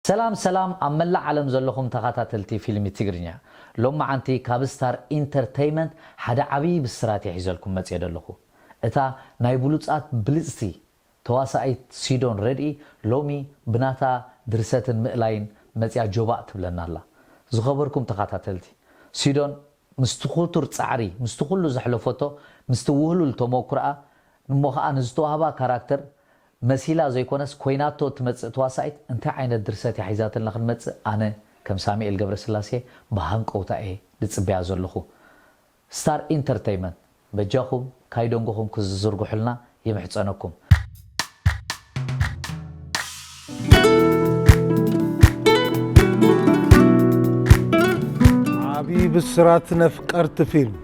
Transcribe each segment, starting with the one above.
ሰላም ሰላም ኣብ መላእ ዓለም ዘለኹም ተኸታተልቲ ፊልሚ ትግርኛ፣ ሎማዓንቲ ካብ ስታር ኢንተርተይመንት ሓደ ዓብዪ ብስራት እየ ሒዘልኩም መፅየ ዘለኹ። እታ ናይ ብሉፃት ብልፅቲ ተዋሳኢት ሲዶን ረድኢ ሎሚ ብናታ ድርሰትን ምእላይን መፅያ ጆባእ ትብለና ኣላ። ዝኸበርኩም ተኸታተልቲ፣ ሲዶን ምስቲ ክቱር ፃዕሪ፣ ምስቲ ኩሉ ዘሕለፈቶ፣ ምስቲ ውህሉል ተሞክሮኣ፣ እሞ ኸዓ ንዝተዋህባ ካራክተር መሲላ ዘይኮነስ ኮይናቶ እትመፅእ ተዋሳኢት እንታይ ዓይነት ድርሰት እያ ሒዛትልና ክንመፅእ ኣነ ከም ሳሙኤል ገብረስላሴ ብሃንቀውታ እየ ዝፅበያ ዘለኹ። ስታር ኢንተርተይመንት በጃኹም ካይ ደንጎኹም ክዝርግሑልና ይምሕፀነኩም። ዓብዪ ብስራት ነፍቀርቲ ፊልም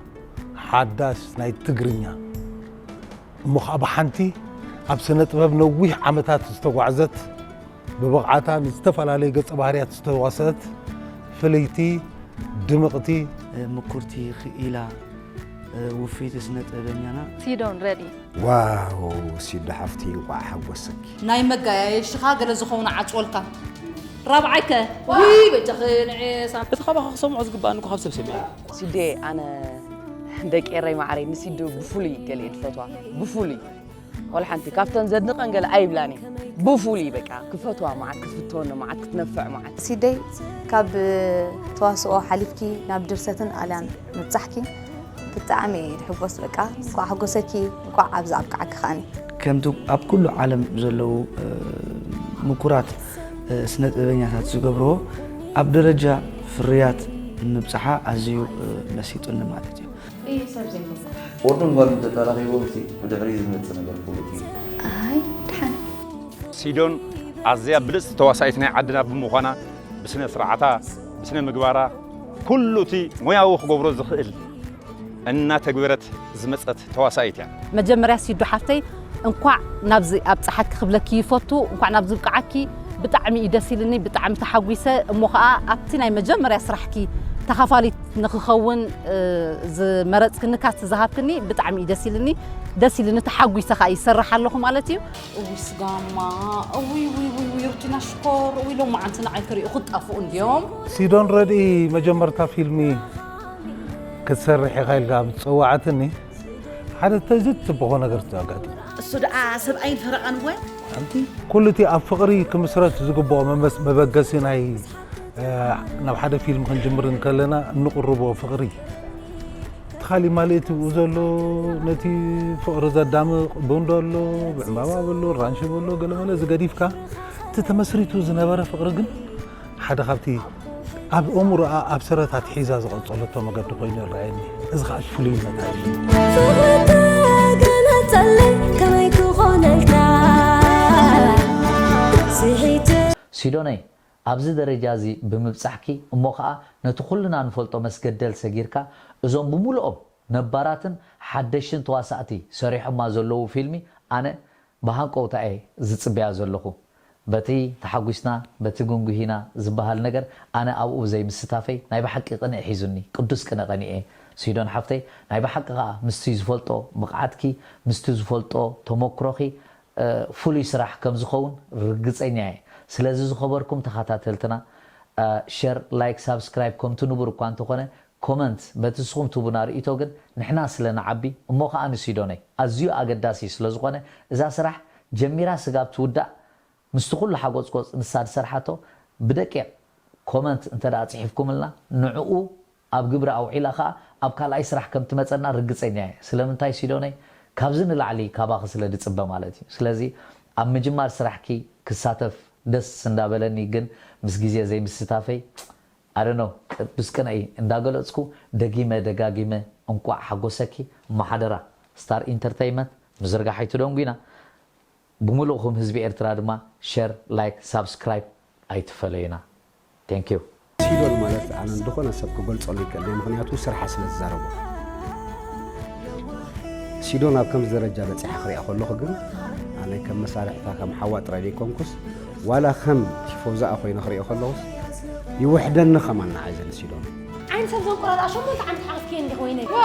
ሓዳስ ናይ ትግርኛ እሞ ኸዓ ብሓንቲ ኣብ ስነ ጥበብ ነዊሕ ዓመታት ዝተጓዕዘት ብብቕዓታ ንዝተፈላለየ ገጸ ባህርያት ዝተዋሰት ፍልይቲ ድምቕቲ ምኩርቲ ክኢላ ውፍይቲ ስነ ጥበበኛና ሲዶን ረዲ ዋው ሲዶ ሓፍቲ እንቋዕ ሓጎሰኪ። ናይ መጋያየሽኻ ገለ ዝኸውን ዓፅወልካ ራብዓይከ ውይ በጃኺ ንዔ ሳም እቲ ካባኻ ክሰምዖ ዝግባኣኒ እኮ ካብ ሰብ ሰሚዐ ሲዴ ኣነ ደቂ ኤረይ ማዕረይ ንሲዱ ብፍሉይ ገለ እየ ዝፈትዋ ብፍሉይ ወላ ሓንቲ ካብተን ዘድንቐን ገለ ኣይብላን እየ ብፍሉይ በቃ ክፈትዋ መዓት ክትፍተወኒ መዓት ክትነፍዕ መዓት ሲደይ ካብ ተዋስኦ ሓሊፍኪ ናብ ድርሰትን ኣልያን ምብጻሕኪ ብጣዕሚ እየ ዝሕጎስ በቃ እንኳዕ ሓጎሰኪ እንኳዕ ኣብዚ ኣብቅዓኪ ከዓኒ ከምቲ ኣብ ኩሉ ዓለም ዘለዉ ምኩራት ስነ ጥበበኛታት ዝገብርዎ ኣብ ደረጃ ፍርያት ምብጽሓ ኣዝዩ መሲጡኒ ማለት እዩ። ወዱን ጓልን ተተራኺቦም ሲ ብድሕሪ ዝመጽእ ነገር ፍሉጥ እዩ። ኣይ ድሓን ሲዶን ኣዝያ ብልጽቲ ተዋሳኢት ናይ ዓድና ብምዃና ብስነ ስርዓታ ብስነ ምግባራ ኩሉ እቲ ሞያዊ ክገብሮ ዝኽእል እናተግበረት ዝመጸት ተዋሳኢት እያ። መጀመርያ ሲዱ ሓፍተይ እንኳዕ ናብዚ ኣብፀሓኪ ክብለኪ ይፈቱ እንኳዕ ናብዚ ብቅዓኪ ብጣዕሚ እዩ ደስ ኢልኒ ብጣዕሚ ተሓጒሰ እሞ ከዓ ኣብቲ ናይ መጀመርያ ስራሕኪ ተኻፋሊት ንክኸውን ዝመረፅክኒ ካስቲ ዝሃብክኒ ብጣዕሚ እዩ ደስ ኢልኒ ደስ ኢልኒ ተሓጒሰ ከዓ ይሰርሕ ኣለኹ ማለት እዩ እውይ ስጋማ እውይ ውይ ውይ ውይ ሩቲና ሽኮር እውይ ሎማዓንቲ ንዓይ ክሪኡ ክጠፍኡ እንድዮም ሲዶን ረድኢ መጀመርታ ፊልሚ ክትሰርሕ ኢኻ ኢልካ ምስ ጸዋዕትኒ ሓደ ተዝትብኾ ነገር ኣጋጢሙ። እሱ ደኣ ሰብኣይን ፈረቓን እወ። ሓንቲ ኩሉ እቲ ኣብ ፍቕሪ ክምስረት ዝግብኦ መመስ መበገሲ ናይ ናብ ሓደ ፊልም ክንጅምር እንከለና እንቕርቦ ፍቕሪ እቲ ካሊእ ማልእቲ ብኡ ዘሎ ነቲ ፍቕሪ ዘዳምቕ ቡን ዶ ኣሎ ብዕምባባ በሎ ራንሺ በሎ ገለመለ ዝገዲፍካ እቲ ተመስሪቱ ዝነበረ ፍቕሪ ግን ሓደ ካብቲ ኣብ ኣእምሮኣ ኣብ ሰረታት ሒዛ ዝቐጸለቶ መገዲ ኮይኑ ይረኣየኒ። እዚ ከኣ ፍሉይነታ እዩ። ፍቕሪ ተገለጸለይ ከመይ ክኾነልካ ስሒተ። ሲዶነይ ኣብዚ ደረጃ እዚ ብምብጻሕኪ እሞ ከኣ ነቲ ኩልና ንፈልጦ መስገደል ሰጊርካ እዞም ብምሉኦም ነባራትን ሓደሽትን ተዋሳእቲ ሰሪሖማ ዘለዉ ፊልሚ ኣነ ብሃንቀውታ እየ ዝፅበያ ዘለኹ። በቲ ተሓጒስና፣ በቲ ጉንጉሂና ዝበሃል ነገር ኣነ ኣብኡ ብዘይምስታፈይ ናይ ብሓቂ ቅንኢ ሒዙኒ። ቅዱስ ቅነ ቀኒኤ። ሲዶን ሓፍተይ፣ ናይ ብሓቂ ኸኣ ምስቲ ዝፈልጦ ብቕዓትኪ፣ ምስቲ ዝፈልጦ ተመክሮኺ ፍሉይ ስራሕ ከም ዝኸውን ርግጸኛ እየ። ስለዚ ዝኸበርኩም ተኸታተልትና ሸር፣ ላይክ፣ ሳብስክራይብ ከምቲ ንቡር እኳ እንተኾነ ኮመንት በቲ ንስኹም ትቡና ርእይቶ ግን ንሕና ስለ ንዓቢ እሞ ኸኣ ንሲዶነይ ኣዝዩ ኣገዳሲ ስለ ዝኾነ እዛ ስራሕ ጀሚራ ስጋብ ትውዳእ ምስቲ ኩሉ ሓጎጽጎጽ ንሳ ዝሰርሓቶ ብደቂቕ ኮመንት እንተ ደኣ ጽሒፍኩምልና ንዕኡ ኣብ ግብሪ ኣውዒላ ኸኣ ኣብ ካልኣይ ስራሕ ከም ትመጸና ርግጸኛ እየ። ስለምንታይ ሲዶነይ ካብዚ ንላዕሊ ካባኺ ስለ ዝጽበ ማለት እዩ። ስለዚ ኣብ ምጅማር ስራሕኪ ክሳተፍ ደስ እንዳበለኒ ግን ምስ ግዜ ዘይምስታፈይ ኣደኖ ቅዱስ ቅነይ እንዳገለጽኩ ደጊመ ደጋጊመ እንቋዕ ሓጎሰኪ እሞ ሓደራ ስታር ኢንተርተይመንት ምዝርጋሕ ኣይትደንጉ ኢና ብምሉእኹም ህዝቢ ኤርትራ ድማ ሸር ላይክ ሳብስክራይብ ኣይትፈለዩና thank you ሲዶን ማለት ኣነ እንደኾነ ሰብ ክገልጸሉ ይክእል እየ ምክንያቱ ስርሓ ስለ ዝዛረቦ ሲዶን ኣብ ከምዚ ደረጃ በጺሓ ክሪኣ ከለኹ ግን ኣነ ከም መሳርሕታ ከም ሓዋ ጥራይ ዘይኮንኩስ ዋላ ከም ቲፎዛኣ ኮይነ ክሪኦ ከለኹስ ይውሕደኒ ከማን ንዓይ ዘንሲዶ። ዓይኒ ሰብ ዘንቁራርኣ ሸሞንተ ዓመት ሓቒፍክየ እንዲኺ ወይነይ። ዋ!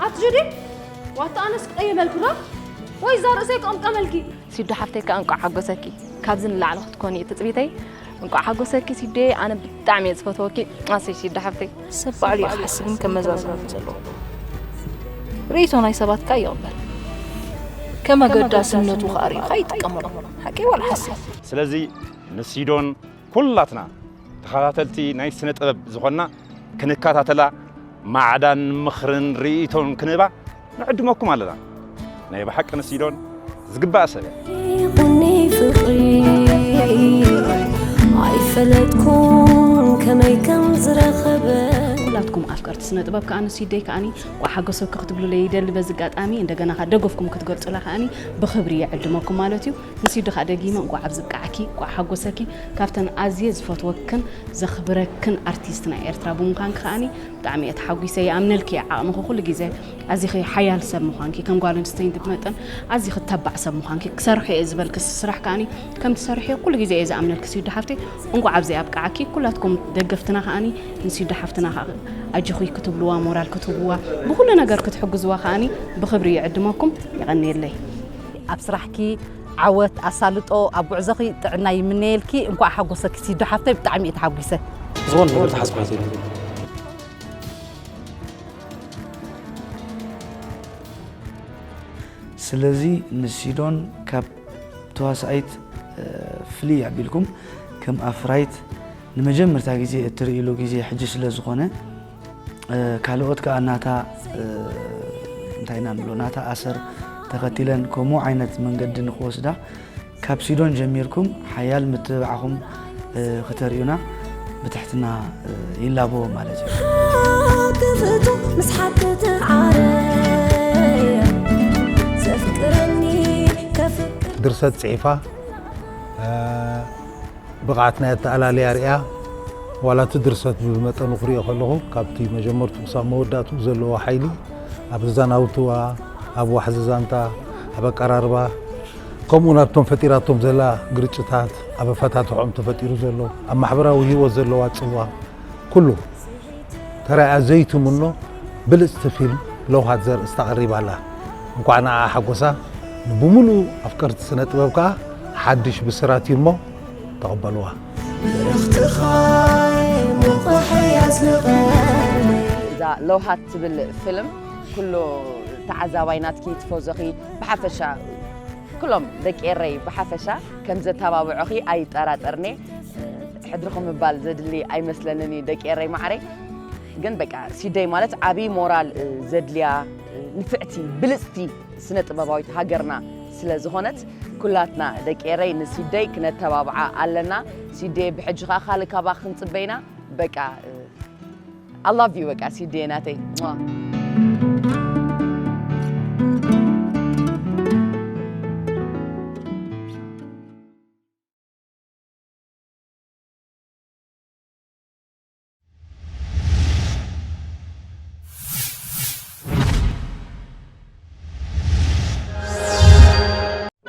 ኣቲ ጁዲ ዋታ ኣነስ ክቕየመልኪ ዶ? ወይ እዛ ርእሰይ ክቕምቀመልኪ። ሲዱ ሓፍተይ ከኣ እንቋዕ ሓጎሰኪ። ካብዚ ንላዕሊ ክትኮኒ እየ ትጽቢተይ። እንቋዕ ሓጎሰኪ ሲዴ፣ ኣነ ብጣዕሚ እየ ዝፈትወኪ። ኣሰይ ሲዳ ሓፍተይ። ሰብ ባዕሉ እዩ ክሓስብን ከመዛዝንን ዘለዎ። ርእይቶ ናይ ሰባት ከኣ ይቕበል፣ ከም ኣገዳስነቱ ከኣ ርእዩ ከኣ ይጥቀመሉ። ሓቂ ዋላ ሓሰይ? ስለዚ ንሲዶን ኩላትና ተኸታተልቲ ናይ ስነ ጥበብ ዝኾንና ክንከታተላ ማዕዳን ምኽርን ርእይቶን ክንህባ ንዕድመኩም ኣለና። ናይ ብሓቂ ንሲዶን ዝግባእ ሰብ እያ። ቁኒ ፍቕሪ ኣይፈለጥኩን ከመይ ከም ዝረኸበ ኩላትኩም ኣፍቀርቲ ስነ ጥበብ ከኣ ንሲደይ ከኣኒ ቋ ሓጎሰኪ ክትብሉለይ ይደሊ። በዚ ኣጋጣሚ እንደገና ከኣ ደገፍኩም ክትገልጹላ ከኣኒ ብኽብሪ ይዕድመኩም ማለት እዩ። ንሲዱ ከኣ ደጊመ እንቋዕ ኣብዚ ብቃዕኪ፣ ቋ ሓጎሰኪ። ካብተን ኣዝየ ዝፈትወክን ዘኽብረክን ኣርቲስት ናይ ኤርትራ ብምዃንኪ ከኣኒ ብጣዕሚ እየ ተሓጒሰ። ይኣምነልኪ እየ ዓቕምኺ ኩሉ ግዜ ኣዚኺ ሓያል ሰብ ምዃንኪ፣ ከም ጓል ኣንስተይቲ መጠን ኣዚኺ ተባዕ ሰብ ምዃንኪ፣ ክሰርሖ እየ ዝበልኪ ስራሕ ከኣኒ ከም ትሰርሕዮ ኩሉ ግዜ እየ ዝኣምነልኪ ሲዱ ሓፍተይ። እንቋዕ ኣብዚ ኣብቅዓኪ። ኩላትኩም ደገፍትና ከኣኒ ንሲዱ ሓፍትና ከኣ ኣጆኺ ክትብልዋ፣ ሞራል ክትህብዋ፣ ብኩሉ ነገር ክትሕግዝዋ ከኣኒ ብኽብሪ ይዕድመኩም። የቐንየለይ። ኣብ ስራሕኪ ዓወት ኣሳልጦ ኣብ ጉዕዞኺ ጥዕና ይምነየልኪ። እንኳዕ ሓጎሰኪ ሲዱ ሓፍተይ፣ ብጣዕሚ እየ ተሓጒሰ። ዝኾነ ነገር ተሓስባት የለን። ስለዚ ንሲዶን ካብ ተዋሳኢት ፍልይ ኣቢልኩም ከም ኣፍራይት ንመጀመርታ ግዜ እትርእይሉ ግዜ ሕጂ ስለ ዝኾነ ካልኦት ከኣ ናታ እንታይ ኢና ንብሎ ናታ ኣሰር ተኸቲለን ከምኡ ዓይነት መንገዲ ንክወስዳ ካብ ሲዶን ጀሚርኩም ሓያል ምትብባዕኹም ክተርእዩና ብትሕትና ይላቦ ማለት እዩ። ክፍቱ ምስ ሓቂ ትዓረ ዘፍቅረኒ ከፍቅር ድርሰት ጽሒፋ ብቕዓት ናይ ኣተኣላልያ ርእያ ዋላ እቲ ድርሰት ብመጠኑ ክሪኦ ከለኹ ካብቲ መጀመርቱ ክሳብ መወዳእትኡ ዘለዎ ሓይሊ ኣብ ኣዛናውትዋ ኣብ ዋሕዚ ዛንታ ኣብ ኣቀራርባ ከምኡ ናብቶም ፈጢራቶም ዘላ ግርጭታት ኣብ ኣፈታትሖም ተፈጢሩ ዘሎ ኣብ ማሕበራዊ ህይወት ዘለዋ ጽልዋ ኩሉ ተራእያ ዘይትምኖ ብልጽቲ ፊልም ለውሃት ዘርእስታ ቀሪባ ኣላ። እንኳዕ ንዓ ሓጎሳ ንብምሉኡ ኣፍቀርቲ ስነ ጥበብ ከኣ ሓድሽ ብስራት እዩ እሞ ተቐበልዋ። ብርኽትኻ ሙቕሕ ያዝልቐኒ እዛ ለውሃት ትብል ፊልም ኩሉ ተዓዛባይ ናትኪ ትፎዞኺ ብሓፈሻ ኩሎም ደቂ ኤረይ ብሓፈሻ ከም ዘተባብዑኺ ኣይጠራጠርኔ። ሕድርኹም ምባል ዘድሊ ኣይመስለንን እዩ ደቂ ኤረይ ማዕረይ። ግን በቃ ሲደይ ማለት ዓብዪ ሞራል ዘድልያ ንፍዕቲ ብልፅቲ ስነ ጥበባዊት ሃገርና ስለ ዝኾነት ኩላትና ደቂ ኤረይ ንሲደይ ክነተባብዓ ኣለና። ሲደይ ብሕጂ ከዓ ካልእ ካባኺ ክንፅበይና በቃ I love you በቃ ሲደይ ናተይ።